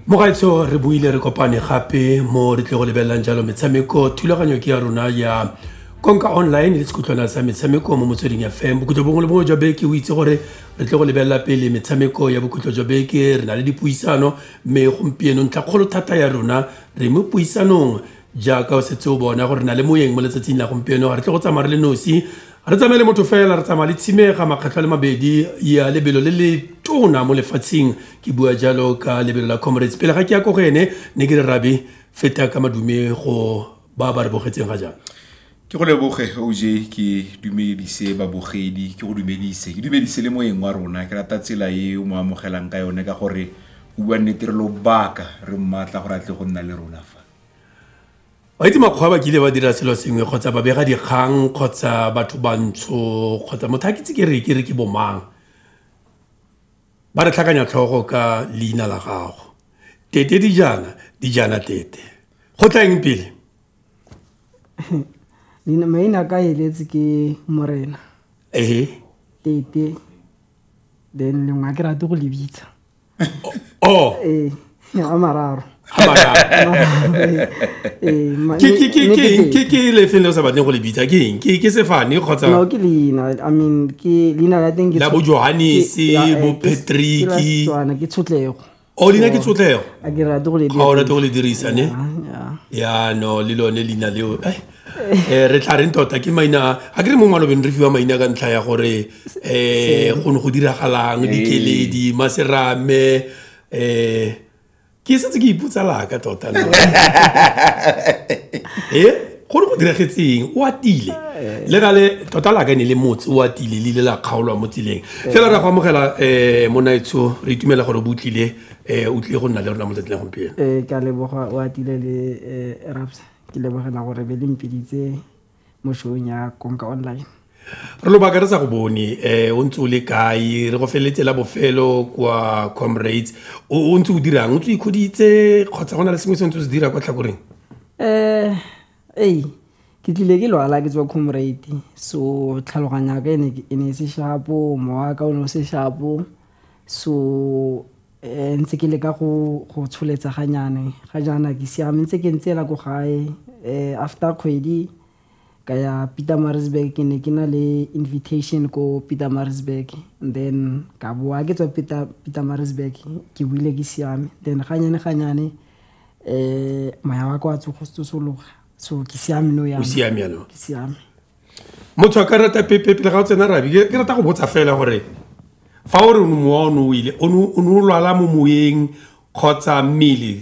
Mogaetsho re buile re kopane gape mo re tle go lebelelang jalo metshameko thulaganyo ke ya rona ya Konka Online le sekutlwana sa metshameko mo Motsweding FM. Bokhutlo bongwe le bongwe jwa beke o itse gore re tle go lebelela pele metshameko ya bokhutlo jwa beke, re na le dipuisano mme gompieno ntlhakgolo thata ya rona re mo puisanong jaaka o setse o bona gore re na le moyeng mo letsatsing la gompieno. Ga re tle go tsamaya re le nosi, re tsamaye le motho fela, re tsamaya le tshimega makgetlho a le mabedi ya lebelo le le tona mo lefatsheng. Ke bua jalo ka lebelo la Comrades. Pele ga ke ya ko go ene, ne ke re rabi feta ka madume go ba ba re bogetseng ga jaana. Ke go leboge OJ, ke dumedise babogedi, ke go dumedise, ke dumedise le moeng wa rona. Ke rata tsela e o mo amogelang ka yone ka gore o bua nnete, re lobaka re mmatla gore a tle go nna le rona fa. Wa itse makgwa ba kile ba dira selo sengwe kgotsa ba bega dikgang kgotsa batho bantsho kgotsa motho a ke itse ke re ke re ke bomang, ba re tlhakanya tlhogo ka leina la gago. Tete Dijana, Dijana Tete. Go tla eng pele? Leina maina ka eletse ke Morena. Ehe. Tete. Then lengwe ke rate go le bitsa. Oh. Eh, a mararo. Ke le feng le o sa batleng go le bitsa? Ke eng? Ke sefane kgotsa? No, ke leina. I mean, ke leina la teng ke la bo Johannes, bo Patrick. Ke la Setswana, ke Tshotlego. Oh, leina ke Tshotlego. A ke rate go le dirisa. Ga o rate go le dirisa, ne? Ya, no, le lone leina leo. Re tla reng tota ke maina a ke re mo malobeng re fiwa maina ka ntlha ya gore go ne go diragalang, dikeledi, maserame, ke setse ke ipotsa laka tota nna. Gore go diragetseng, o atile. Le gale tota laka ne le motse o atile, le ile la kgaolwa mo tseleng. Fela ra go amogela monaetsho, re itumela gore o tlile, o tlile go nna le rona mo tsatsing la gompieno. Ke a leboga o atile le Raps. Ke lebogela gore be le mpiditse mo showng ya Konka Online. Re lobaka re sa go bone, o ntse o le kae? Re go feleletse la bofelo kwa Comrades. O ntse o dirang? O ntse o ikgoditse kgotsa go na le sengwe se o ntse o se dira kwa tlhakoreng? Ee, ke tlile ke lwala ke tswa Comrade, so tlhaloganya ka e ne se shapo, mowa ka o ne o se shapo, so ntse ke leka go tsholetsa ganyane. Ga jaana ke siame, ntse ke ntse ela ko gae. After kgwedi ka ya Pietermaritzburg, ke ne ke na le invitation ko Pietermaritzburg, and then ka boa ke tswa Pietermaritzburg, ke buile ke siame. Then ganyane ganyane moya wa ka wa tsosologa, so ke siame no yana. O siame yana? Ke siame. Motho a ka rata pepe pele ga o tsena rabi, ke rata go botsa fela gore fa o re mowa o ne o ile, o ne o lwala mo moyeng kgotsa mmele,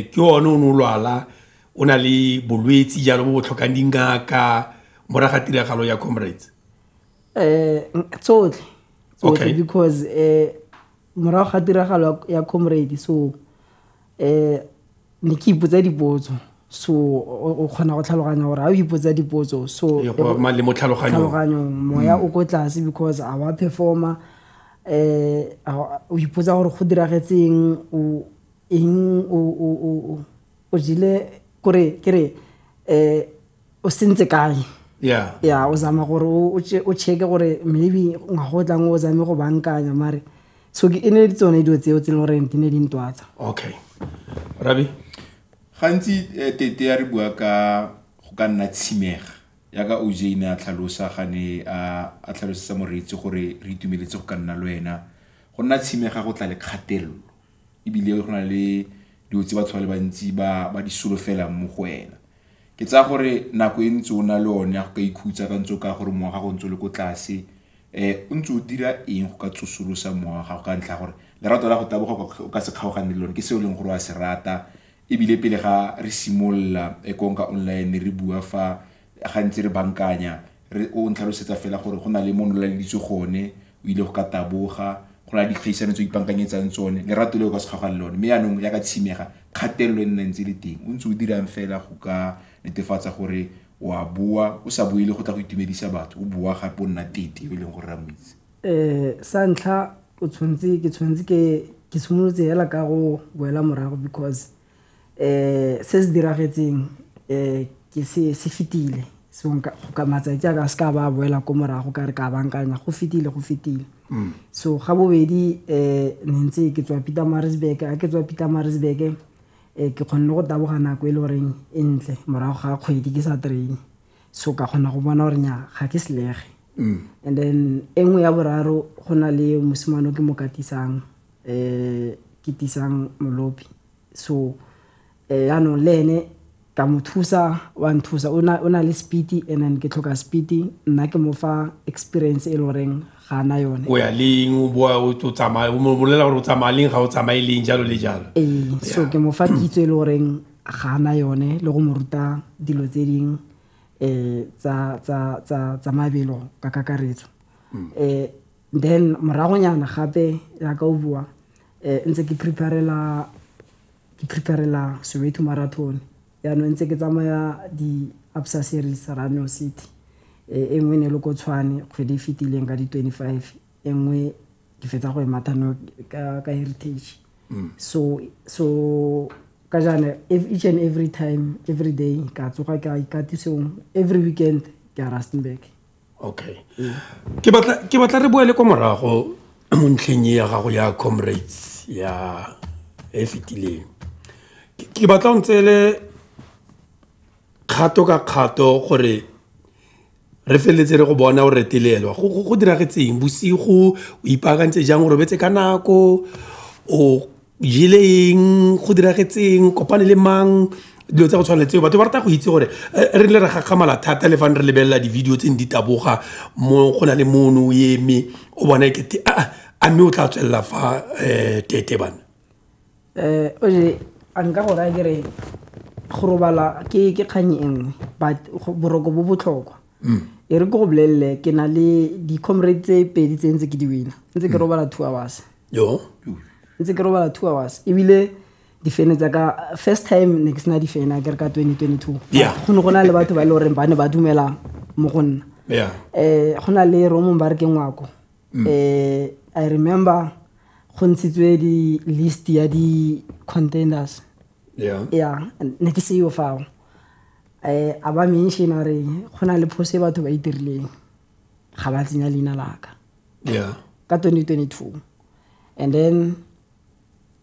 ke one o ne o lwala, o na le bolwetse jalo bo bo tlhokang dingaka morago ga tiragalo ya Comrades? Tsotlhe, because morago ga tiragalo ya Comrades, so ne ke ipotsa dipotso, so o kgona go tlhaloganya gore ha o ipotsa dipotso, so go le mo tlhaloganyong moya o ko tlase because a wa performer. O ipotsa gore go diragetseng, o eng, o jile kore ke re o sentse kae. Yeah, o zama gore o check gore maybe ngwaga o tlang o zame go bankanya mare. So ke ene le tsone dilo tseo tse leng gore di ne di ntwatsa. Okay. Rabi, gantsi Tete ya re bua ka go ka nna tshimega yaka OJ ne a tlhalosa gane a tlhalosetsa moreetsi gore re itumeletse go ka nna le wena. Go nna tshimega go tla le kgatelelo, ebile go na le dilo tse batho ba le bantsi ba di solofelang mo go wena. Ke tsaya gore nako e ntse o na le one ya go ka ikhutsa ka ntse o ka gore mowa gago ntse o le ko tlase, o ntse o dira eng go ka tsosolosa mowa gago ka ntlha ya gore lerato la go taboga o ka se kgaogane le lone, ke seo e leng gore wa se rata. Ebile pele ga re simolola Konka Online re bua fa gantsi re bankanya, o ntlhalosetsa fela gore go na le mo nolaleditswe gone, o ile go ka taboga, go na le dikgaisano tse o ipaakanyetsang tsone, lerato le o ka se kgaogane le lone. Mme jaanong jaaka tshimega, kgatelelo e nna ntse le teng, o ntse o dirang fela go ka netefatsa gore o a boa, o sa boele go tla go itumedisa batho, o boa gape o nna Tete yo e leng gore ra mo itse. Sa ntlha o tshwanetse ke tshwanetse ke simolotse hela ka go boela morago because se se diragetseng ke se fetile. So nka matsatsi a ka se ka ba boela ko morago ka re ka bankanya go fetile. So ga bobedi ne ntse ke tswa Pietermaritzburg, a ke tswa Pietermaritzburg ke kgonne go taboga nako e le goreng e ntle morago ga kgwedi ke sa train. So ka kgona go bona gore nya ga ke selege. And then e nngwe ya boraro go na le mosimane o ke mo katisang ke tisang Molopi. So yaanong le ene ka mo thusa, wa nthusa, o na le speed and then ke tlhoka speed, nna ke mo fa experience e le goreng ga ana yone. O ya leng, o boa o tsamaya, o mo bolela gore o tsamaya leng, ga o tsamaye leng, jalo le jalo. Ee, so ke mo fa kitso e le goreng ga ana yone le go mo ruta dilo tse dingwe tsa mabelo ka kakaretso. Then moragonyana gape jaaka o bua ntse ke preparela Soweto Marathon. Yaanong ntse ke tsamaya di-Absa Series Rano City. E nngwe ne le ko Tshwane kgwedi e fetileng ka di-25, e nngwe ke fetsa go e matha no ka Heritage. So ka jaana each and every time, every day ka tsoga ka ikatisong, every weekend ke a Rustenburg. Okay. Ke batla re boele kwa morago mo ntlheng ya gago ya Comrades ya e fetileng. Ke batla o ntseele kgato ka kgato gore re feleletse re go bona o retelelwa. Go diragetseng bosigo, o ipaakantse jang, o robetse ka nako, o jele eng, go diragetseng, kopane le mang, dilo tsa go tshwana le tseo. Batho ba rata go itse gore re ile re gakgamala thata le fa re lebelela di-video tse di taboga mo go na le mono o eme o bona ekete a mme o tla tswelela fa tete bana. Oje a nka go raya ke re go robala ke kgang e nngwe, but boroko bo botlhokwa. E re ke go bolelele ke na le di-comrade tse pedi tse ntse ke di wina, ntse ke robala 2 hours. Yo ntse ke robala 2 hours ebile difene tsa ka first time ne ke sena difene ke re ka 2022. Go ne go na le batho ba e le goreng ba ne ba dumela mo go nna. Go na le ro mongwe ba re ke Ngwako. I remember go ntshitswe di-list ya di-contenders. Yeah, ne ke seo fao. A ba mention a re go na le phoso e batho ba e dirileng, ga ba tsenya leina la ka. Ka 2022. And then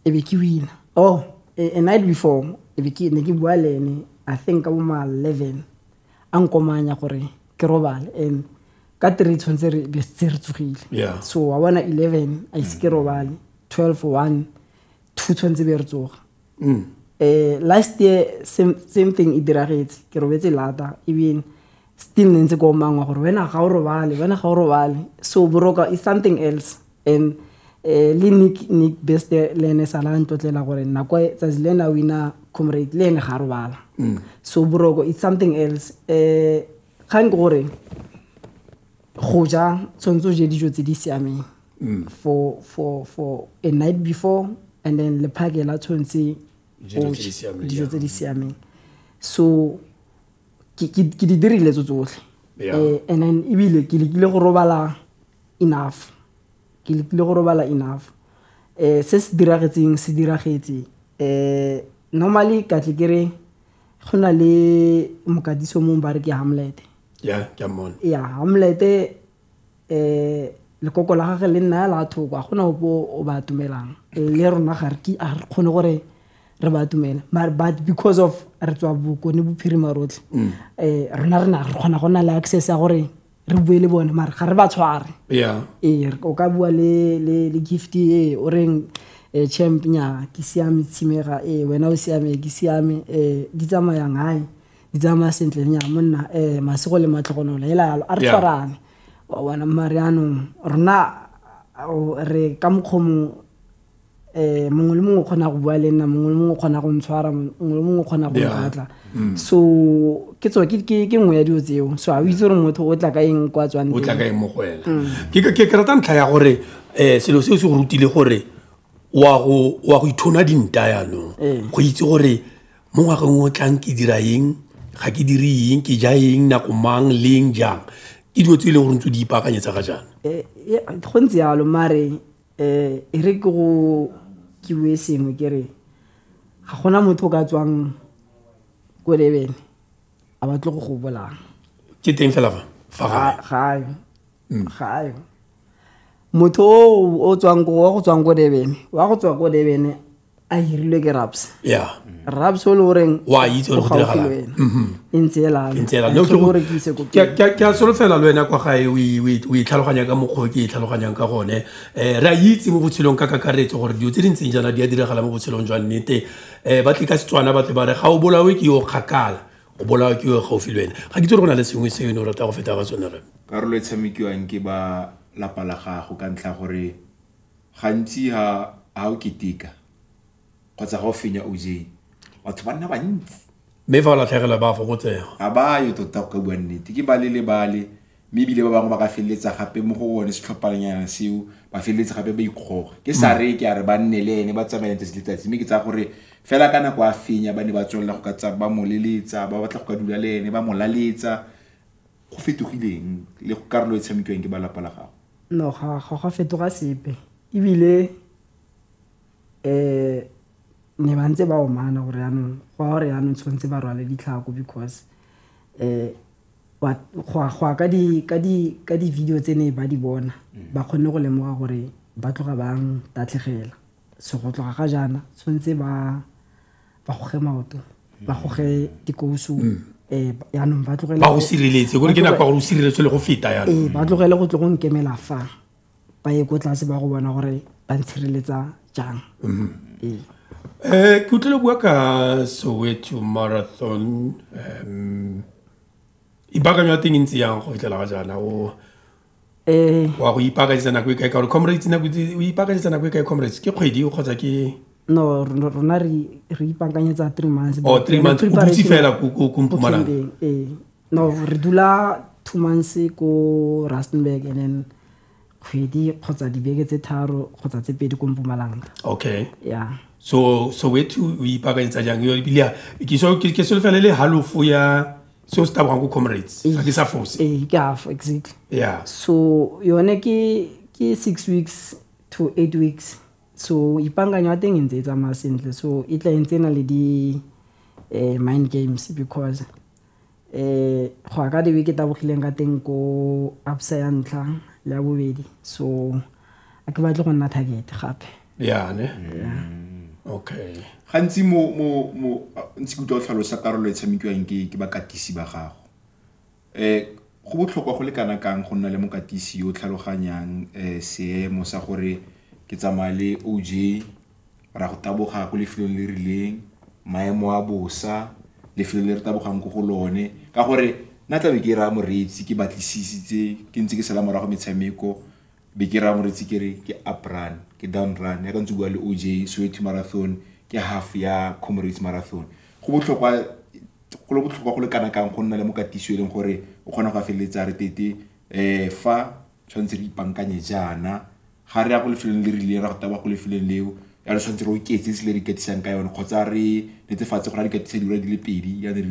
e be ke wina. Oh, a night before e be ke ne ke bua le ene, I think ka bo ma 11, a nkomanya gore ke robale and ka 3 tshwanetse re be setse re tsogile. So wa bona 11 a ise ke robale, 12 1 2 tshwanetse be re tsoga. Last year same thing e diragetse, ke robetse lata even still ne ntse ko mangwa gore wena ga o robale, So boroka is something else. And le Nick Best le ene sala ntlotlela gore nako e tsatsi le ena wina comrade le ene ga robala. So boroko it's something else. Kgang ke gore go ja tshwanetse o je dijo tse di siameng for a night before, and then le phakela tshwanetse dijo tse di siameng. So ke di dirile tso tsotlhe. And then ebile ke lekile go robala enough. Se se diragetseng se diragetse. Normally ka tle ke re go na le mokatiso mongwe ba re ke Hamlet. Yeah, ke a mmona. Yeah, Hamlet lekoko la gagwe le nna la thoko, ga gona ope o ba atumelang. Le rona ga re kgone gore re ba atumele, but because of re tswa Bokone Bophirima rotlhe, rona re kgona go nna le access ya gore re bue le bone, mare ga re ba tshware. O ka bua le Gift e o reng champ nya ke siame tshimega, wena o siame ke siame, di tsamayang hae, di tsamaya sentle nya monna, masego le matlhogonolo hela yalo, a re tshwarane. Wa bona, mare yaanong rona re ka mokgwa mongwe mongwe le mongwe o kgona go bua le nna, mongwe le mongwe o kgona go ntshwara, mongwe le mongwe o kgona go nkgatla. So ke tswa ke nngwe ya dilo tseo. So a o itse gore motho o tla ka eng kwa tswang teng. O tla ka eng mo go wena. Ke rata ntlha ya gore selo seo se go rutile gore wa go ithona dinta yaanong. Go itse gore mo ngwageng o tlang ke dira eng, ga ke dire eng, ke ja eng, nako mang, leng, jang. Ke dilo tse e leng gore ntse di ipaakanyetsa ga jaana. Go ntse jalo, mare e re ke go ke bue sengwe ke re ga gona motho o ka tswang ko Durban a batle go go bolaya. Ke teng fela fa gae. Ga ayo. Motho o tswang ko wa go tswang ko Durban, wa go tswa ko Durban a hirilwe ke Raps. Yeah. Raps o le goreng wa itse gore go diragalang. E ntse e E ntse ela. No, ke gore ke ise ko Ke a solofela le wena kwa gae o itlhaloganya ka mokgwa o ke itlhaloganyang ka gone. Re a itse mo botshelong ka kakaretso gore dilo tse di ntseng jaana di a diragala mo botshelong jwa nnete. Ba tle ka Setswana ba tle ba re ga o bolawe ke yo kgakala, o bolawe ke yo gaufi le wena. Ga ke itse gore go na le sengwe se o ne o rata go feta ka sone re. Karolo e tshamekiwang ke ba lapa la gago ka ntlha gore gantsi ha o keteka kgotsa ga o fenya OJ batho ba nna bantsi, mme fa o latlhegelwa ba fokotsega. Ga ba yo tota go ka bua nnete, ke bale le bale, mme ebile ba bangwe ba ka feleletsa gape mo go bone setlhophanyana seo, ba feleletsa gape ba ikgoga. Ke sa re ke a re ba nne le ene ba tsamaye letsatsi le letsatsi, mme ke tsaya gore fela ka nako a fenya ba ne ba tswelela go ka tsa ba mo leletsa, ba batla go ka dula le ene, ba mo laletsa. Go fetogileng le go karolo e tshamekiwang ke ba lapa la gago? No, ga go fetoga sepe. Ebile ne ba ntse ba omana gore jaanong go a gore jaanong tshwanetse ba rwale ditlhako because go ya ka di-video tse ne ba di bona, ba kgonne go lemoga gore ba tloga ba ntatlhegela. So go tloga ga jaana tshwanetse ba goge maoto, ba goge dikousu, jaanong ba tlogele ba go sireletse, gore ke nako ya gore o sireletswe le go feta jaanong. Ba tlogele go tle go nkemela fa, ba ye ko tlase ba go bona gore ba ntshireletsa jang. Ke utlwile bua ka Soweto Marathon, ipakanyo ya teng e ntse yang go fitlhela ga jaana? O wa go ipaakanyetsa nako e kae? Ka gore Comrades nako o ipaakanyetsa nako e kae Comrades? Ke kgwedi kgotsa ke No, rona re ipaakanyetsa 3 months. Oh, 3 months. O dutse fela ko Mpumalanga. No, re dula 2 months ko Rustenburg and then kgwedi kgotsa dibeke tse 3 kgotsa tse 2 ko Mpumalanga. Okay. Yeah. So Soweto o ipaakanyetsa jang? Ebile ke solofela le halofo ya seo se tabogang ko Comrades. Ga ke sa fose. Ke half exactly. Yeah. So yone ke 6 weeks to 8 weeks. So ipaankanyo ya teng e ntse e tsamaya sentle. So e tla e ntse e na le di mind games because go ya ka di week e tabogileng ka teng ko Absa ya ntlha le ya bobedi. So a ke batle go nna target gape. Yeah, ne? Yeah. Okay. Gantsi mo ntse ke utlwa o tlhalosa karolo e tshamekiwang ke bakatisi ba gago. Go botlhokwa go le kana kang go nna le mokatisi yo o tlhaloganyang seemo sa gore ke tsamaya le OJ ra go taboga ko lefelong le rileng, maemo a bosa, lefelo le re tabogang ko go lone, ka gore nna tlabe ke raya moreetsi ke batlisisitse, ke ntse ke sala morago metshameko, be ke raya moreetsi ke re ke up run, ke down run, ya ka ntse bua le OJ Soweto Marathon ke half ya Comrades Marathon. Go botlhokwa go le kana kang go nna le mokatisi e leng gore o kgona go a feleletsa re tete fa tshwanetse re ipankanye jaana, ga re ya go lefelong le rileng, ra go taboga go lefelong leo, ya re tshwanetse re oketse se le re ikatisang ka yone, kgotsa re netefatse gore re ikatisa diura di le 2, ya re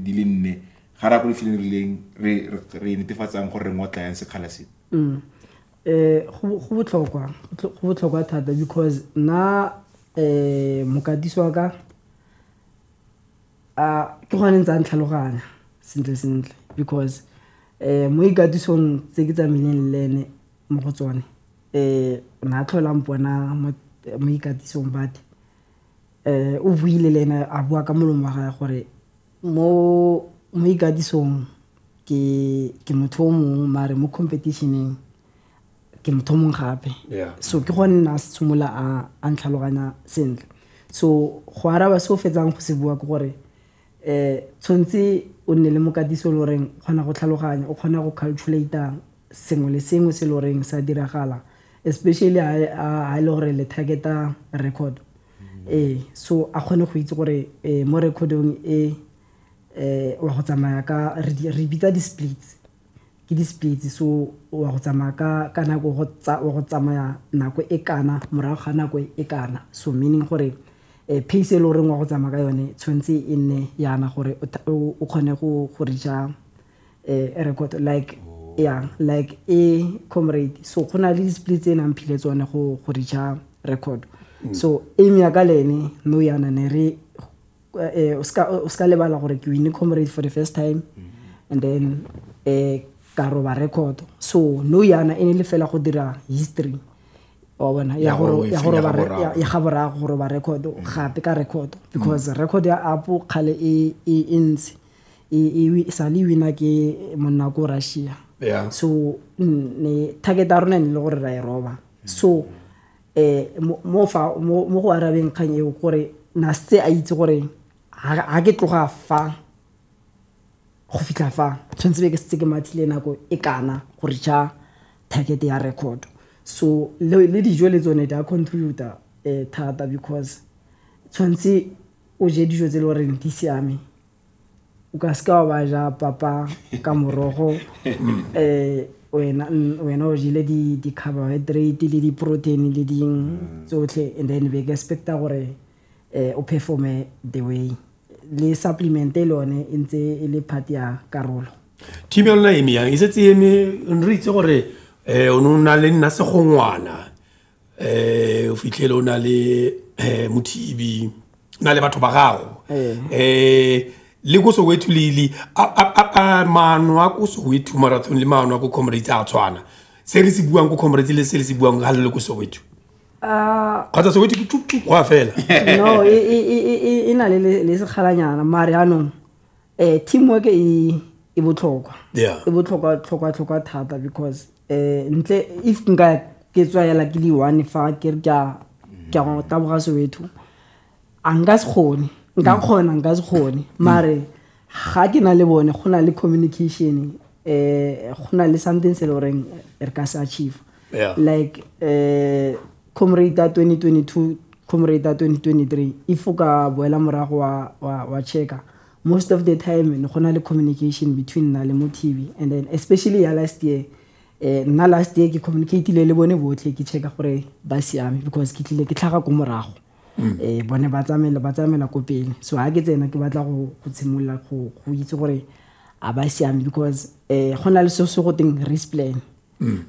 di le 4, ga re ya go lefelong le rileng re netefatsang gore re ngotla yang sekgala se. Go botlhokwa thata because nna mokatisi wa ka ke gone ntse a ntlhaloganya sentle sentle because mo ikatisong tse ke tsamaileng le ene mo go tsone, na tlhola mpona mo ikatisong, but o buile le ene a bua ka molomo wa gagwe gore mo ikatisong ke motho o mongwe, mare mo competition-eng ke motho o mongwe gape. So ke gone nna a simolola a ntlhaloganya sentle. So go araba se o fetsang go se bua ke gore tshwanetse o nne le mokatisi o le goreng o kgona go tlhaloganya, o kgona go calculate-a sengwe le sengwe se le goreng sa diragala, especially ha e le gore le target-a record. So a kgone go itse gore mo recordong e wa go tsamaya ka re bitsa di-splits, ke di-splits. So wa go tsamaya ka nako wa go tsamaya nako e kana morago ga nako e kana. So meaning gore pace e le goreng wa go tsamaya ka yone tshwanetse e nne yana gore o kgone go reacha record like yeah, like a comrade. So go na le di-splits tse nang phile tsone go reacha record. So aim ya ka le ene no yana ne re o ska lebala gore ke win comrade for the first time. And then ka roba record. So no yana e ne le fela go dira history. Wa bona ya go ya go roba ya ga borago go roba record gape ka record because record ya apo khale e e ntse e sa le wina ke monna ko Russia. Yeah. So ne target a rona ne le gore ra e roba. So mo fa mo go arabeng kgang eo gore na se a itse gore ha ke tloga fa go fitlha fa tshwantse be ke setse ke mathile nako e kana go reacha target ya record. So le dijo le tsone di a contributor thata because tshwantse o je dijo tse le gore di siame. O ka seka wa ba ja papa ka morogo wena o jele di carbohydrate le di protein le ding tsotlhe and then be ke expecta gore o performe the way le supplement e lone e ntse e le part ya karolo. Team ya lona e eme yang? E setse e eme re itse gore o ne o na le nna segongwana o fitlhele o na le Mothibi na le batho ba gago le ko Soweto le a maano a ko Soweto marathon le maano a ko Comrades a tshwana. Se re se buang ko Comrades le se le se buang ga le ko Soweto. Kgotsa Soweto ke tup tup go a fela. No, e na le sekgalanyana mare anong teamwork e botlhokwa. E botlhokwa tlhokwa thata because ntle if nka ke tswa yela ke le one fa ke re ke a go taboga Soweto a nka se kgone. Nka kgona nka se kgone mare ga ke na le bone go na le communication go na le something se le goreng re ka se achieve. Like Comrade 2022 Comrade 2023 if o ka boela morago wa checka most of the time ne go na le communication between nna le Mothibi and then especially ya last year nna last year ke communicate-ile le bone botlhe ke checka gore ba siame because ke tlile ke tlhaga ko morago. Bone ba tsamaela ko pele. So ha ke tsena ke batla go tshimolla go itse gore a ba siame because go na le se se go teng risk plan.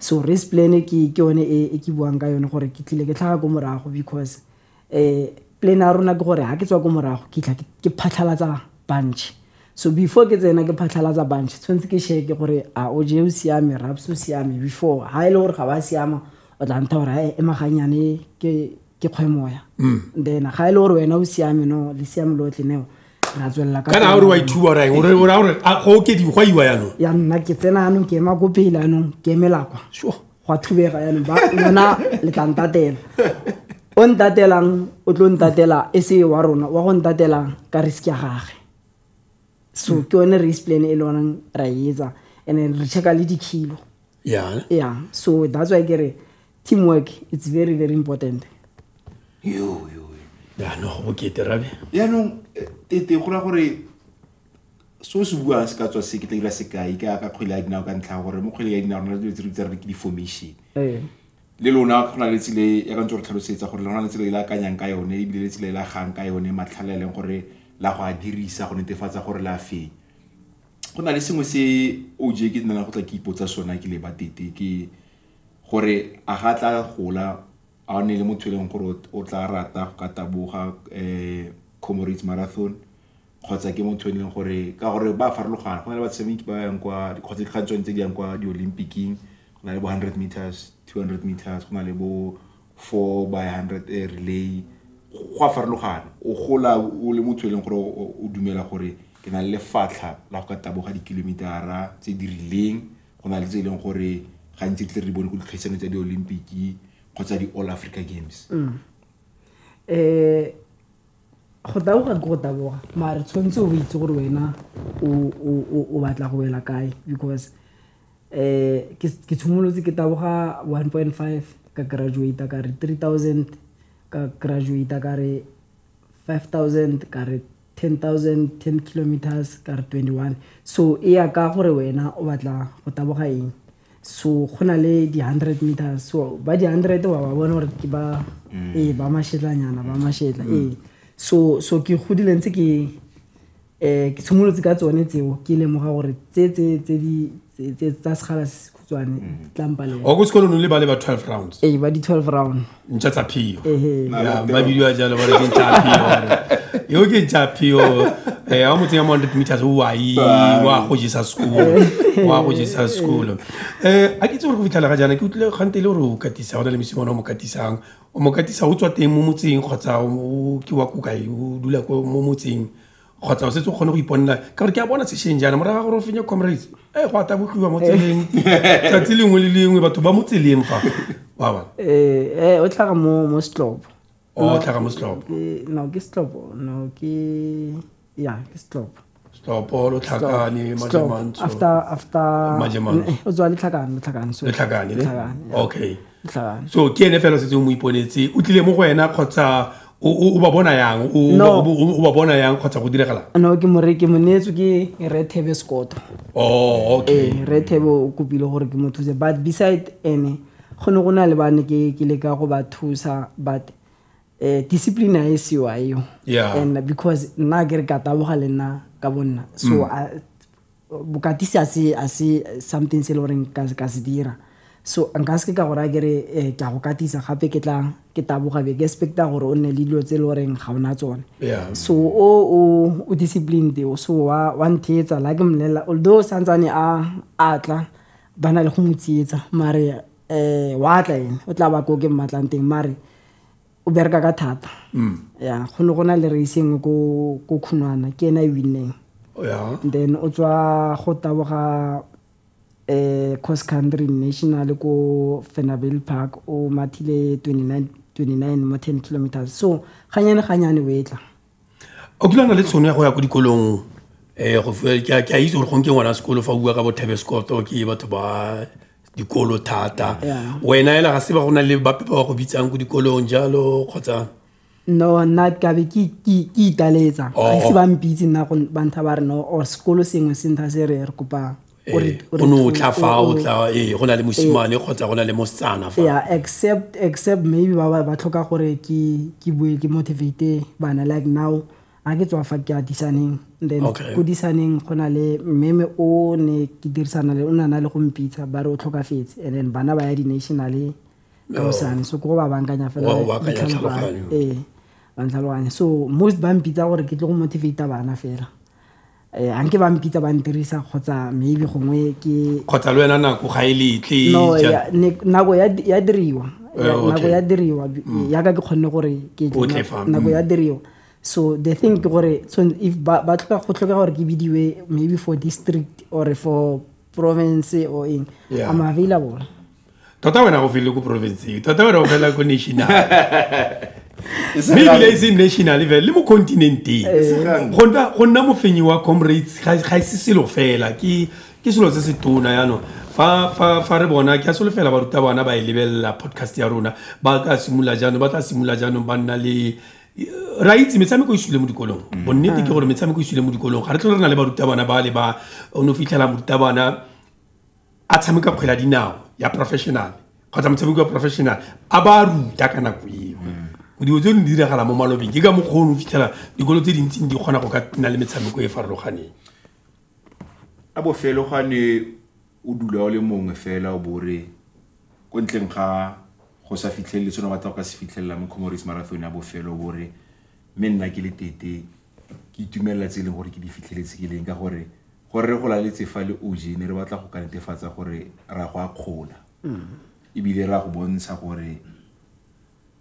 So risk plan ke yone e ke buang ka yone gore ke tlile ke tlhaga ko morago because plan a rona ke gore ha ke tswa ko morago ke tla ke phatlhalatsa bunch. So before ke tsena ke phatlhalatsa bunch tshwantse ke check gore a o je o siame raps o siame before ha ile gore ga ba siama o tla ntha gore e maganyane ke kgwemoya. Then ga ile gore wena o siame no le siame lotlhe neo ra tswella ka kana gore wa ithuba ra eng o ra gore a go ke di go iwa yanong ya nna ke tsena anong ke ema ko pele anong ke emela kwa sure go a thubega yanong ba lona le tla ntatela o ntatelang o tlo ntatela e se wa rona wa go ntatelang ka risk ya gagwe. So ke yone risk plan e le onang ra etsa and then re checka le dikilo. Yeah, so that's why ke re teamwork it's very very important. Yo ya no go bokete rabe yaanong tete go ra gore so se buang se ka tswa se ke tla dira sekai ka kgwele ya dinao ka ntlha gore mo kgwele ya dinao rona dilo tse re bitsa re ke di-formation. Le lona go na le tsile ya ka ntse re tlhalosetsa gore lona le tsela e le akanyang ka yone ebile le tsela e le agang ka yone matlhale a leng gore la go a dirisa go netefatsa gore la fenya. Go na le sengwe se OJ ke nna go tla ke ipotsa sona ke leba tete ke gore a ga tla gola a ne le motho e leng gore o tla rata go ka taboga Comrades Marathon kgotsa ke motho e leng gore ka gore ba farologana go na le batshameki ba yang kwa kgotsa dikgantswane tse di yang kwa di-Olympicing go na le bo 100 meters 200 meters go na le bo 4 by 100 relay go a farologana. O gola o le motho e leng gore o dumela gore ke na le lefatlha la go ka taboga dikilometara tse di rileng go na le tse e leng gore gantsi tle re di bone ko dikgaisano tsa di-Olympiki kgotsa di-All Africa Games. Go taboga ke go taboga mare tshwanetse o itse gore wena o batla go wela kae because ke tshimolotse ke taboga 1.5 ka graduate ka re 3000 ka graduate ka re 5000 ka re 10,000 10 kilometers ka re 21. So e ya ka gore wena o batla go taboga eng. So go na le di 100 meters so ba di 100 wa ba bona gore ke ba ba mashetlanyana ba mashetla so ke godile ntse ke ke tshimolotse ka tsone tseo ke lemoga gore tse tse di tsa sekgala se se khutshwane tlampale. O go sekolong le ba le ba 12 rounds. Ee, ba di 12 round. Ntša tsa phio. Ya, ba bidiwa jalo ba re ke ntša phio. Yo ke ntša phio. Ha mo tsenya mo 100 meters o wa i wa go jesa sekolo. Wa go jesa sekolo. A ke itse gore go fitlhela ga jaana ke utlwile gante le gore o katisa, go na le mosimane o mo katisang. O mo katisa o tswa teng mo motseng kgotsa o ke wa ko kae, o dula ko mo motseng kgotsa o setse o kgone go iponela ka gore ke a bona sešweng jaana morago ga gore o fenye Comrades go a tabogiwa mo tseleng tsatsi lengwe le lengwe batho ba mo tseleng fa wa bona. O tlhaga mo Setlopo. O tlhaga mo Setlopo. No ke Setlopo, no ke ya ke Setlopo. Setlopo lo tlhakane Majemantsho. After Majemantsho. O tswa Letlhakane so. Letlhakane ne? Okay. Letlhakane. So ke ene fela o setse o mo iponetse, o tlile mo go wena kgotsa o ba bona yang, o ba bona yang kgotsa go diragala? No, ke mo neetswe ke Re Thebe Scott. Oh, okay. Re Thebe o kopile gore ke mo thuse, but beside ene go ne go na le bane ke leka go ba thusa, but discipline a e seo a eo. Yeah. And because nna ke re ka taboga le nna ka bonna. So bokatisi a se something se le goreng ka se dira. So nka se ka gore a ke re ke a go katisa gape ke tla ke taboga be ke expecta gore o nne le dilo tse e le goreng ga ona tsone. Yeah. So o disciplined, so wa ntheetsa la ke mmolelela, although santsane a tla ba na le go mo tsietsa, mare wa tla ene o tla ba ko ke mmatlang teng, mare o bereka ka thata. Yeah, go ne go na le race nngwe ko Khunwana, ke ena e winneng. Yeah. Then o tswa go taboga cross country national ko Fernabel Park, o mathile 29 mo 10 kilometers. So ganyane ganyane o etla. O kile wa nna le tshono ya go ya ko dikolong, go fiwa, ke a itse gore gongwe ke ngwana sekolo fa o bua ka bo Thebe Scott, ke batho ba dikolo thata. Yeah. Wena hela ga se ba go na le bape ba go bitsang ko dikolong jalo kgotsa? No, nna ka be ke italetsa. Oh. Ga se ba mpitse nna go ba ntha ba re no, or sekolo sengwe se ntha se re re kopa o re O no tla fa, o tla, go na le mosimane kgotsa go na le mosetsana fa. Yeah, except maybe ba tlhoka gore ke bue ke motivate bana, like now a ke tswa fa ke a disaneng, then ko disaneng go na le mmeme o ne ke dirisana le o na na le go mpitsa ba re o tlhokafetse, and then bana ba ya di-national ka hosane, so ke go ba bankanya fela Wa go baakanya tlhaloganyo. Ba ntlhaloganya. So most ba mpitsa gore ke tle go motivate bana fela. A nke ba mpitsa ba ntirisa kgotsa maybe gongwe ke kgotsa le wena nako ga e letle. No, ya, ne, nako ya diriwa. Okay. Nako ya diriwa, yaka ke kgonne gore ke O tle fa. nako ya diriwa. So the thing ke gore, so if ba tlhoka go tlhoka gore ke bidiwe maybe for district or for province or eng, Yeah. I'm available. Tota wena go fele ko province, tota wena go fela ko national. Mme ebile e seng national fela, le mo continent-eng. Go nna mofenyi wa Comrades ga e se selo fela, ke selo se se tona jaanong. Fa re bona, ke a solofela barutabana ba e lebelela podcast ya rona, ba ka simolola jaanong, ba tla simolola jaanong ba nna le, ra itse metshameko e sule mo dikolong. Bonnete ke gore metshameko e sule mo dikolong. Ga re tlhole re na le barutabana ba le ba, o no fitlhela morutabana a tshameka kgwele ya dinao ya professional kgotsa motshameko wa professional a ba ruta ka nako eo. Dilo tse di diragala mo malobeng, ke ka mokgwa o no fitlhela dikolo tse dintseng di kgona go ka nna le metshameko e e farologaneng. A bofelo gane o dula o le mongwe fela o bo re ko ntleng ga go sa fitlhelele se o batla go ka se fitlhelela mo Comrades Marathon ya bofelo, o bo re mme nna ke le tete ke itumelela tse e leng gore ke di fitlheletse ke leng, ka gore gore re go laletse fa le OJ ne re batla go ka netefatsa gore ra go akgola. Ebile ra go bontsha gore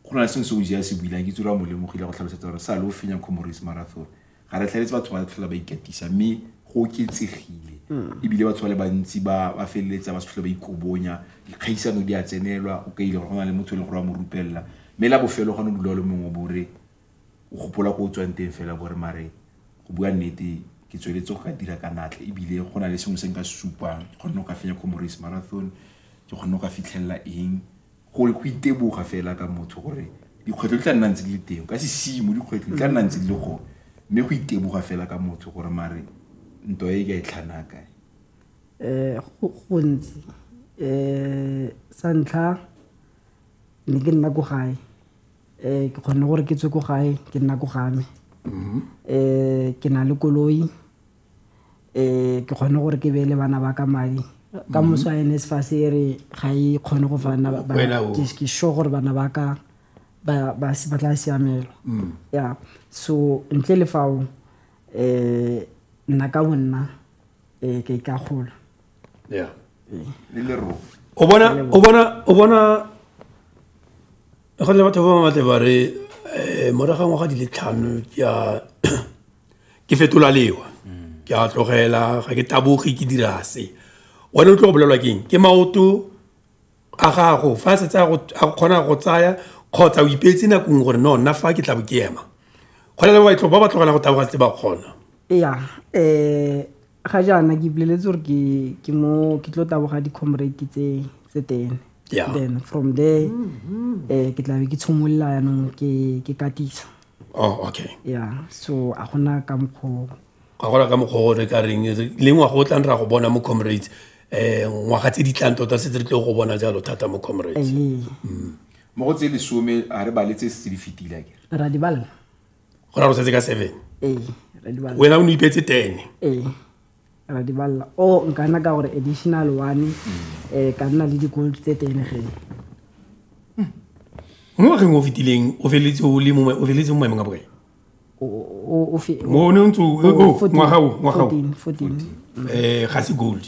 go na le sengwe se OJ a se builang, ke itse gore a mo lemogile go tlhalosetsa gore sa le o fenya Comrades Marathon ga re tlhaletse batho ba tlhola ba ikatisa, mme go oketsegile. Ebile batho ba le bantsi ba feleletsa ba se tlhole ba ikobonya, dikgaisano di a tsenelwa, o kaile gore go na le motho e leng gore wa mo rupelela. Mme la bofelo ga ne o dula o le mongwe bo re o gopola ko o tswang teng fela, bo re mare go bua nnete ke tsweletse go ka dira ka natla, ebile go na le sengwe se nka se supang, ke kgonne go ka fenya Comrades Marathon, ke kgonne go ka fitlhelela eng, go iteboga fela ka motho gore dikgwetlho di tla nna ntse di le teng, ka sesimo dikgwetlho di tla nna ntse di le gone, mme go iteboga fela ka motho gore mare ntwa e ke a e tlhana kae. Go gontsi. Sa ntlha ne ke nna ko gae. Ke kgonne gore ke tswe ko gae, ke nna ko ga me. Ke na le koloi. Ke kgonne gore ke beele bana ba ka madi. Ka moso a NSFAS e re ga e kgone go fa nna ke sure gore bana ba ka ba tla siamelwa. Yeah, so ntle le fao nna ka bonna ke ikagola. Yeah. Le lero. O bona go le batho ba ba ba re morago ga ngwaga di le 5 ke fetola lewa. Ke a tlogela ga ke taboge ke dira se. Wena o tlo go bolelwa ke eng? Ke maoto a gago fa setse a kgona go tsaya kgotsa o ipeetse nako nngwe gore no nna fa ke tla bo ke ema. Go na le ba ba tlogela go taboga setse ba kgona. Yeah, ga jaana ke ipoleletse gore ke mo ke tlo taboga di-comrade tse 10. Yeah. Then from there ke tla be ke tshimolola jaanong ke katisa. Oh, okay. Yeah, so a gona ka mokgwa ga gona ka mokgwa o re ka reng le ngwaga o tlang ra go bona mo comrades ngwaga tse di tlang tota setse re tlo go bona jalo thata mo comrades. Mo go tse 10 a re bale tse se di fetile akere. Ra di bala. Go ra go setse ka 7. Ee, ra di bala. Wena o ne ipeetse 10. Ee. Ra di bala. O nka nna ka gore additional 1 ka nna le di-gold tse 10 ge. Mo ngwageng o fetileng o feleletse o le mo o feleletse mo maemong a bokae? O mo ne ntse o ngwaga o 14. Ga se gold.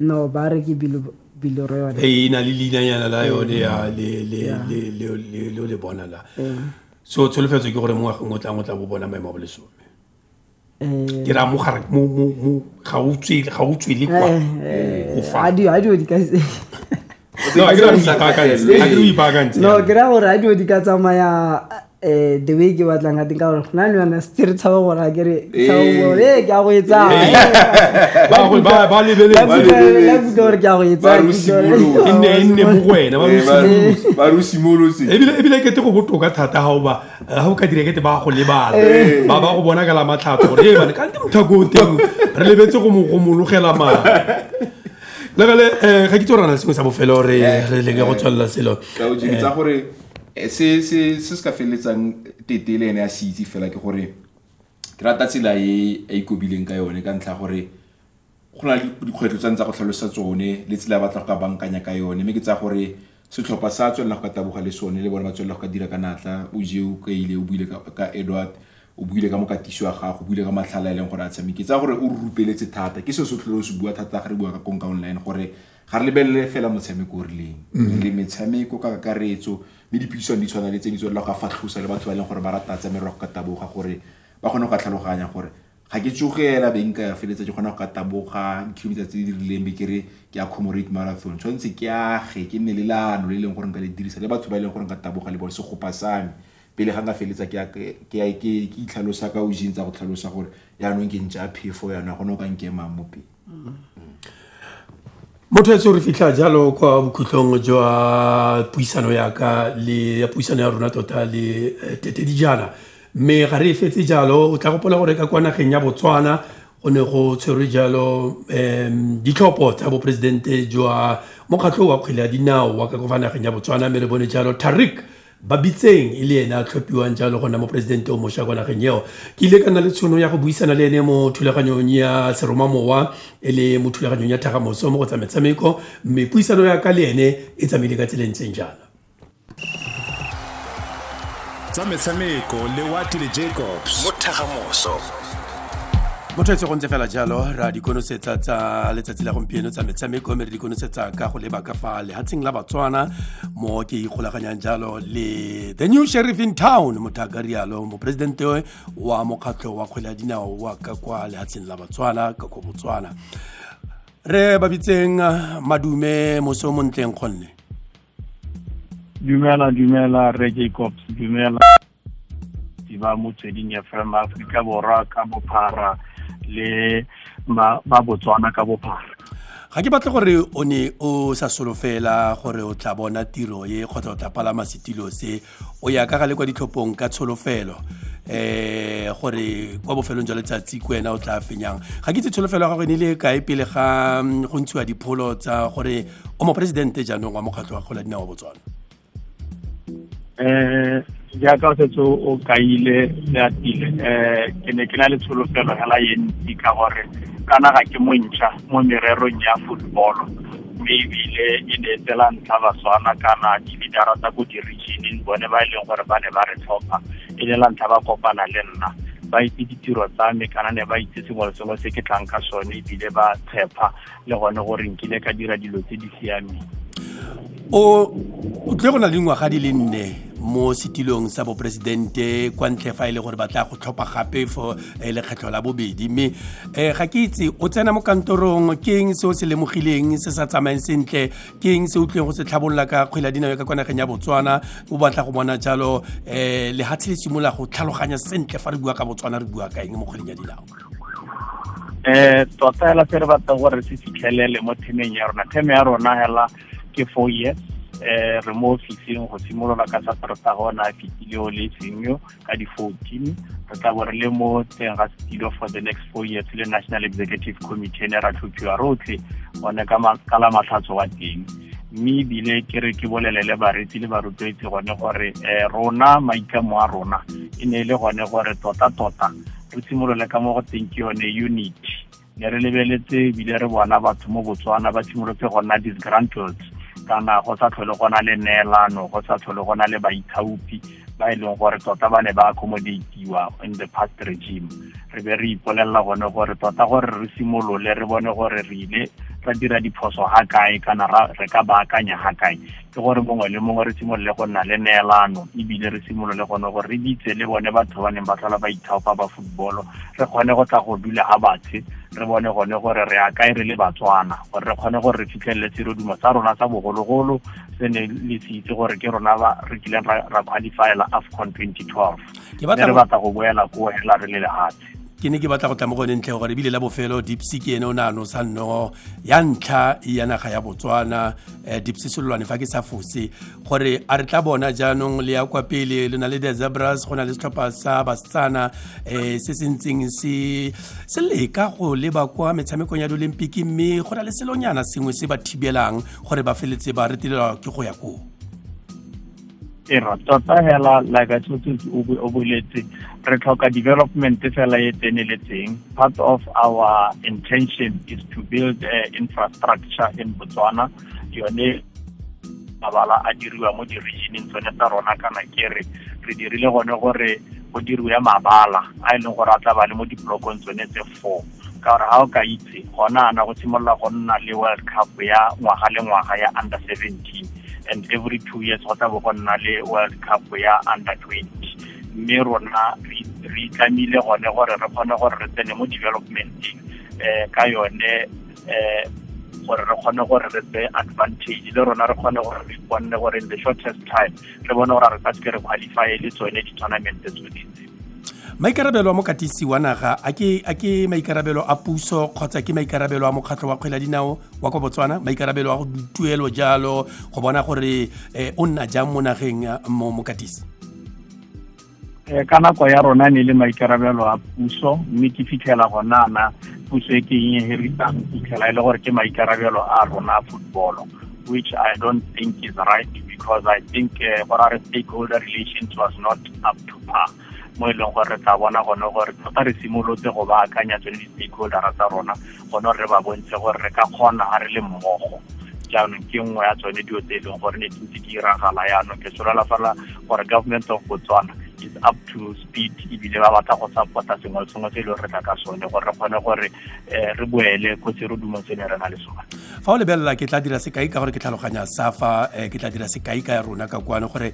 No, ba re ke bilo yone. E na le leinanyana la yone ya le le le le le bona la. So tsholofetso ke gore mo ngwageng o tlang o tla bo bona maemo a bo 10. Ke ra mo gare mo ga o tswele kwa. O fa. A di di ka. No, a ke re o ipaakantse. No, ke ra gore a di ka tsamaya the way ke batlang ka teng ka gore gona le yona se re tshaba gore a ke re tshaba gore ke a go etsa. Ba lebeletse. La gore ke a go etsa. E nne mo go wena ba re o simolotse. Ebile ke te go botoka thata ha o ba ha o ka dira ke te ba go lebala. Ba ba go bona ka la matlhatso gore e bane kante motho ko teng re lebetse go mo mologela madi. Le gale ga ke tsora na sengwe sa bofelo re leke go tswella selo. Ka o tsa gore se se ka feleletsang tete le ene a se itse fela ke gore ke rata tsela e a ikobileng ka yone ka ntlha gore go na le dikgwetlho tsa ntse go tlhalosa tsone le tsela ya batla go ka bankanya ka yone mme ke tsa gore setlhopha sa tswelela go ka taboga le sone le bone ba tswelela go ka dira ka natla. O je o kaile o buile ka Edward, o buile ka mokatiso wa gago, o buile ka matlhala e leng gore a tshameke. Tsa gore o rupeletse thata ke seo se tlhole o se bua thata ga re bua ka Konka Online gore ga re lebelele fela motshameko o rileng le metshameko ka kakaretso mme dipuisano di tshwana le tse di tswelela go ka fatlhosa le batho ba e leng gore ba rata tsa merogo ka taboga gore ba kgone go ka tlhaloganya gore ga ke tsogela beng ka feletsa ke kgona go ka taboga dikilometara tse di rileng be ke re ke a Comrade Marathon tshwanetse ke age ke nne le leano le e leng gore nka le dirisa le batho ba e leng gore nka taboga le bone segopa sa me pele ga nka feletsa ke itlhalosa ka o tsa go tlhalosa gore jaanong ke ntse a phefo jaanong gone o ka nkemang mo pele. Motho etso re fitlha jalo kwa bokhutlong jwa puisano ya ka le ya puisano ya rona tota le Tete Dijana. Mme ga re fetse jalo o tla gopola gore ka kwa nageng ya Botswana go ne go tshwerwe jalo ditlhopho tsa boporesidente jwa mokgatlho wa kgwele ya dinao wa ka kwa nageng ya Botswana mme re bone jalo Tarik Babitseng e le ene a tlhophiwang jalo go nna moporesidente o mošwa kwa nageng eo. Ke ile ka nna le tšhono ya go buisana le ene mo thulaganyong ya seromamowa e le mo thulaganyong ya thagamoso mo go tsa metshameko mme puisano ya ka le ene e tsamaile ka tsela e ntseng jaana. Tsa metshameko le Watile Jacobs mo Thagamoso. Motho etse go ntse fela jalo ra dikonosetsa tsa letsatsi la gompieno tsa metshameko mme re dikonosetsa ka go leba ka fa lehatsheng la Botswana mo ke ikgolaganyang jalo le the new sheriff in town motho a ka rialo moporesidente wa mokgatlho wa kgwele ya dinao wa ka kwa lehatsheng la Botswana ka kwa Botswana. Re Babitseng madume moso montleng kgonne. Dumela Re Jacobs, dumela ba Motsweding FM Afrika Borwa ka bophara le ba Botswana ka bophara. Ga ke batle gore o ne o sa solofela gore o tla bona tiro e kgotsa o tla palama setilo se o ya ka gale kwa ditlhophong ka tsholofelo gore kwa bofelong jwa letsatsi ke wena o tla fenyang. Ga ke itse tsholofelo ya gago e ne le kae pele ga go ntshiwa dipholo tsa gore o moporesidente jaanong wa mokgatlho wa kgwele ya dinao wa Botswana. Jaaka o setse o kaile le atile ke ne ke na le tsholofelo hela e ntsi ka gore Kana ga ke montšha mo mererong ya football, mme ebile e ne e la ntlha Batswana kana di-leadera tsa ko di-regioneng bone ba e leng gore ba ne ba re tlhopha, e le la ntlha ba kopana le nna, ba itse ditiro tsa me kana ne ba itse sengwe le sengwe se ke tlang ka sone, ebile ba tshepa le gone gore nkile ka dira dilo tse di siameng. O tle go na le dingwaga di le 4 mo setilong sa boporesidente kwa ntle fa e le gore ba tla go tlhopha gape for lekgetlho la bobedi, mme ga ke itse o tsena mo kantorong, ke eng se o se lemogileng se sa tsamayeng sentle, ke eng se o tlileng go se tlhabolola ka kgwele ya dinao ka kwa nageng ya Botswana? O batla go bona jalo lehatshe le simolola go tlhaloganya sentle fa re bua ka Botswana, re bua ka eng mo kgweleng ya dinao? Tota hela se re batlang gore se fitlhelele mo themeng ya rona, theme ya rona hela ke 4 years. Re mo ofising go simolola ka Sateretaga ona a fetile o le sengyo ka di-14, re tla bo re le mo teng ga setilo for the next 4 years le National Executive Committee ne ra tlhophiwa rotlhe gone ka la matlhatso wa teng. Mme ebile ke re ke bolelele bareetsi le barotloetsi gone gore rona maitlamo a rona e ne e le gone gore tota-tota re simolole ka mo go teng ke yone unity. Ne re lebeletse ebile re bona batho mo Botswana ba simolotse go nna disgruntled, kana go sa tlhole go na le neelano, go sa tlhole go na le baithaopi ba e leng gore tota ba ne ba accommodatiwa in the past regime. Re be re ipolelela gone gore tota gore re simolole re bone gore re ile ra dira diphoso ga kae kana re ka baakanya ga kae, ke gore mongwe le mongwe re simolole go nna le neelano, ebile re simolole gone gore re bitse le bone batho ba neng ba tlhola ba ithaopa ba football, re kgone go tla go dula ga batshe, re bone gone gore re a kae re le Batswana, gore re kgone gore re fitlhelele serodumo sa rona sa bogologolo se ne le se itse gore ke rona ba re kileng ra qualifyela AFCON 2012. Re batla go boela ko hela re le lehatshe. Ke ne ke batla go tla mo go yone ntle gore ebile la bofelo Dipsy ke ene o ne a nosa nno ya ntlha ya naga ya Botswana, Dipsy Selolwane fa ke sa fose, gore a re tla bona jaanong le ya kwa pele le na le the Zebras, go na le setlhopha sa basetsana se se ntseng se leka go leba kwa metshamekong ya di-Olympic, mme go na le selonyana sengwe se ba thibelang gore ba feletse ba retelelwa ke go ya koo. Era tota hela like I told you o boletse re tlhoka development fela e tseneletseng. Part of our intention is to build infrastructure in Botswana, yone mabala a diriwa mo di-regioneng tsone tsa rona, kana ke re re dirile gone gore go diriwe mabala a e leng gore a tla ba le mo diblokong tsone tse 4, ka gore ga o ka itse gona ana go simolola go nna le World Cup ya ngwaga le ngwaga ya under 17, and every 2 years go tla bo go nna le World Cup ya under 20. Mme rona re itlamile gone gore re kgone gore re tsene mo developmenteng ka yone gore re kgone gore re tseye advantage le rona re kgone gore re iponne gore in the shortest time re bone gore re ka seke re qualify le tsone di-tournament tsone tse. Maikarabelo a mokatisi wa naga a ke maikarabelo a puso kgotsa ke maikarabelo a mokgatlho wa kgwele ya dinao wa kwa Botswana, maikarabelo a go dituelo jalo go bona gore o nna jang mo nageng mo mokatisi? Ka nako ya rona ne le maikarabelo a puso, mme ke fitlhela gona ana puso e ke e inheritang fitlhela e le gore ke maikarabelo a rona a football, which I don't think is right, because I think gore stakeholder relations was not up to par. Mo e leng gore re tla bona gone gore tota re simolotse go baakanya tsone di-stakeholdera tsa rona gone re ba bontshe gore re ka kgona ga re le mmogo. Jaanong ke nngwe ya tsone dilo tse e leng gore ne di ntse di iragala. Jaanong ke solela fela gore government of Botswana is up to speed, ebile ba batla go support-a sengwe le sengwe se e leng re tla ka sone gore re kgone gore re boele ko serodumong se ne re na le sone. Fa o lebelela ke tla dira sekai ka gore ke tlhaloganya SAFA, ke tla dira sekai ka ya rona ka kwano gore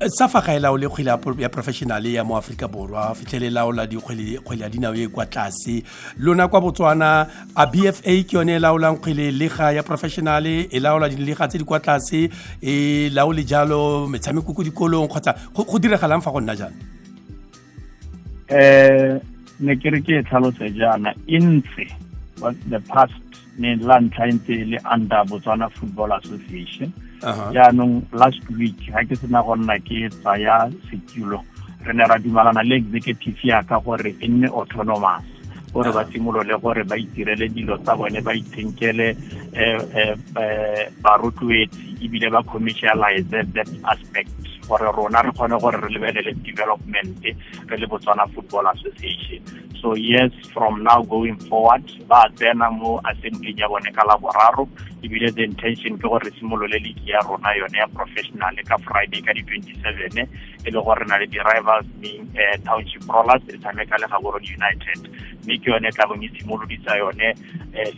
SAFA ga e laole kgwele ya professional ya mo Aforika Borwa, fitlhele laola dikgwele ya dinao e kwa tlase. Lona kwa Botswana a BFA ke yone e laolang kgwele lega ya professional, e laola dilega tse di kwa tlase, e laole jalo metshameko ko dikolong, kgotsa go diragalang fa go nna jang? Ne ke re ke e tlhalose jaana, e ntse the past ne la ntlha e ntse e le under Botswana Football Association. Jaanong last week ga ke sena go nna ke tsaya setulo, re ne ra dumalana le executive ya ka gore e nne autonomous, gore ba simolole gore ba itirele dilo tsa bone, ba itshenkele barotloetsi ebile ba commercialize that aspect gore rona re kgone gore re lebelele development re le Botswana Football Association. So yes, from now going forward ba tsena mo assembly ya bone ka laboraro, ebile the intention ke gore re simolole league ya rona yone ya professional ka Friday ka di 27, e le gore re na le di-rivals being Township Rollers e tshameka le Gaborone United, mme ke yone tla bong e simolodisa yone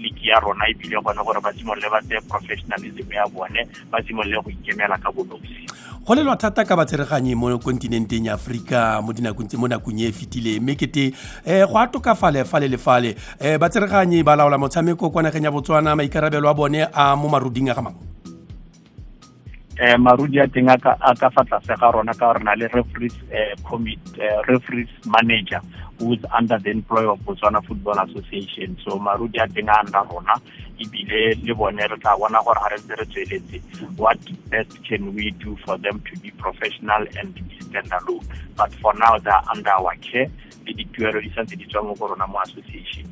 league ya rona, ebile gone gore ba simolole ba tseye professionalism ya bone, ba simolole go ikemela ka bonosi. Go lelwa thata ka batsereganyi mo kontinenteng ya Aforika mo dinakong tse mo nakong e fetileng, mme kete go a tokafale fale le fale. Batsereganyi ba laola motshameko kwa nageng ya Botswana, maikarabelo a bone a mo maruding a ga mang? Marudi a teng a ka fa tlase ga rona ka re na le referees committee, referees manager who is under the employ of Botswana Football Association. So marudi a teng a under rona, ebile le bone re tla bona gore ga re ntse re tsweletse what best can we do for them to be professional and to be standalone. But for now they are under our care, le dituelo di santse di tswa mo go rona mo association.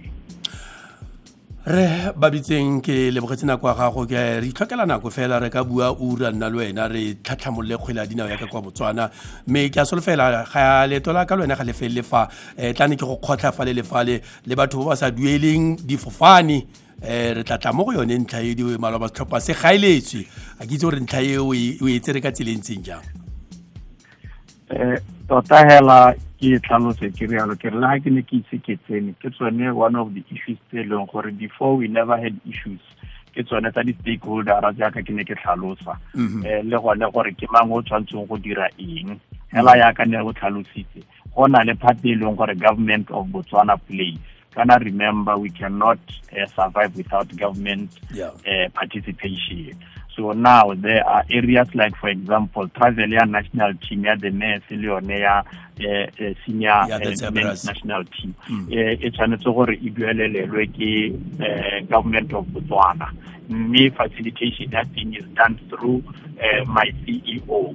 Re babitseng ke lebogetse nako ya gago, ke re itlhokela nako fela re ka bua ura nna le wena re tlhatlhamolole kgwele ya dinao ya ka kwa Botswana, mme ke a solofela ga leeto la ka le wena ga le felele fa, tlane ke go kgotlha fale le fale le batho ba ba sa dueleng difofane, re tla tla mo go yone ntlha e di maloba setlhopha se gaeletswe. A ke itse gore ntlha e o e tsere ka tsela e ntseng jang? Tota hela ke tlhalose ke rialo, ke re le ga ke ne ke itse ke tsene, ke tsone one of the issues tse e leng gore before we never had issues, ke tsone tsa di-stakeholder jaaka ke ne ke tlhalosa, le gone gore ke mang o tshwanetseng go dira eng. Hela yaka ne go tlhalositse, go na le part e leng gore government of Botswana plays. Kana remember, we cannot survive without government participation. So now there are areas like, for example, travel ya national team ya the men's le yone ya senior men's national team. E tshwanetse gore e duelelelwe ke government of Botswana. Mme facilitation ya thing is done through my CEO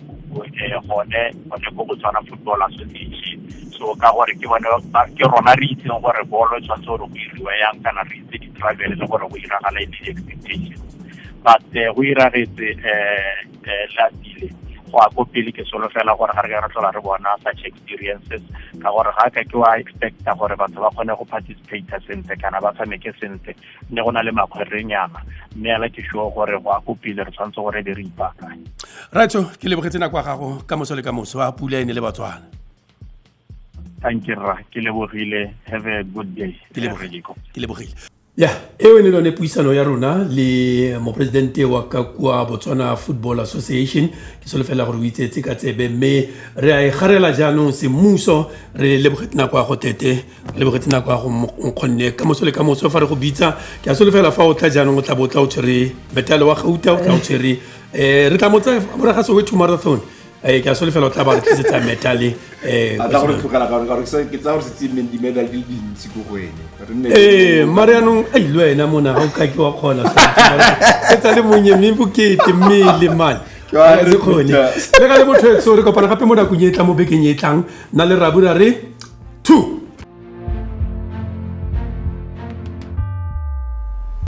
gone ko Botswana Football Association. So ka gore ke bone ke rona re itseng gore bolo e tshwanetse gore go iriwe yang, kana re itse di-travel le gore go iragala e di-expectations. But go iragetse latile go a ko pele, ke solofela gore ga re ka re tlhola re bona such experiences, ka gore ga ka ke wa expecta gore batho ba kgone go participate sentle kana ba tshameke sentle, ne go na le makgwerenyana, mme ala ke sure gore go a ko pele re tshwanetse gore be re ipaakanye. Raitso, ke lebogetse nako ya gago, ka moso le ka moso a pula e ne le Batswana. Thank you, Ra, ke lebogile. Have a good day. Ke lebogile. Ya, eo e ne lone puisano ya rona le mopresidente wa ka kwa Botswana Football Association. Ke solofela gore o itsetse ka tsebe, mme re a e garela jaanong semmuso. Re lebogetse nako ya go tete, re lebogetse nako ya go nkgonne. Ka moso le ka moso fa re go bitsa, ke a solofela fa o tla jaanong o tla bo o tla o tshwere metale wa gauta, o tla o tshwere re tla mo tsaya morago ga Soweto Marathon. Ke a solofela o tla ba re tlisetsa metale. A tla gore tlogela ka gore ke tsa gore setse di-medal di le dintsi ko go ene. Mare yanong ai le wena mona ga o ka ke wa kgona setsa le monnye mme bokete mme le mane re kgone le ga le motho etsho. Re kopana gape mo nakong e tlang, mo bekeng e tlang. Nna le Rabu ra re 2.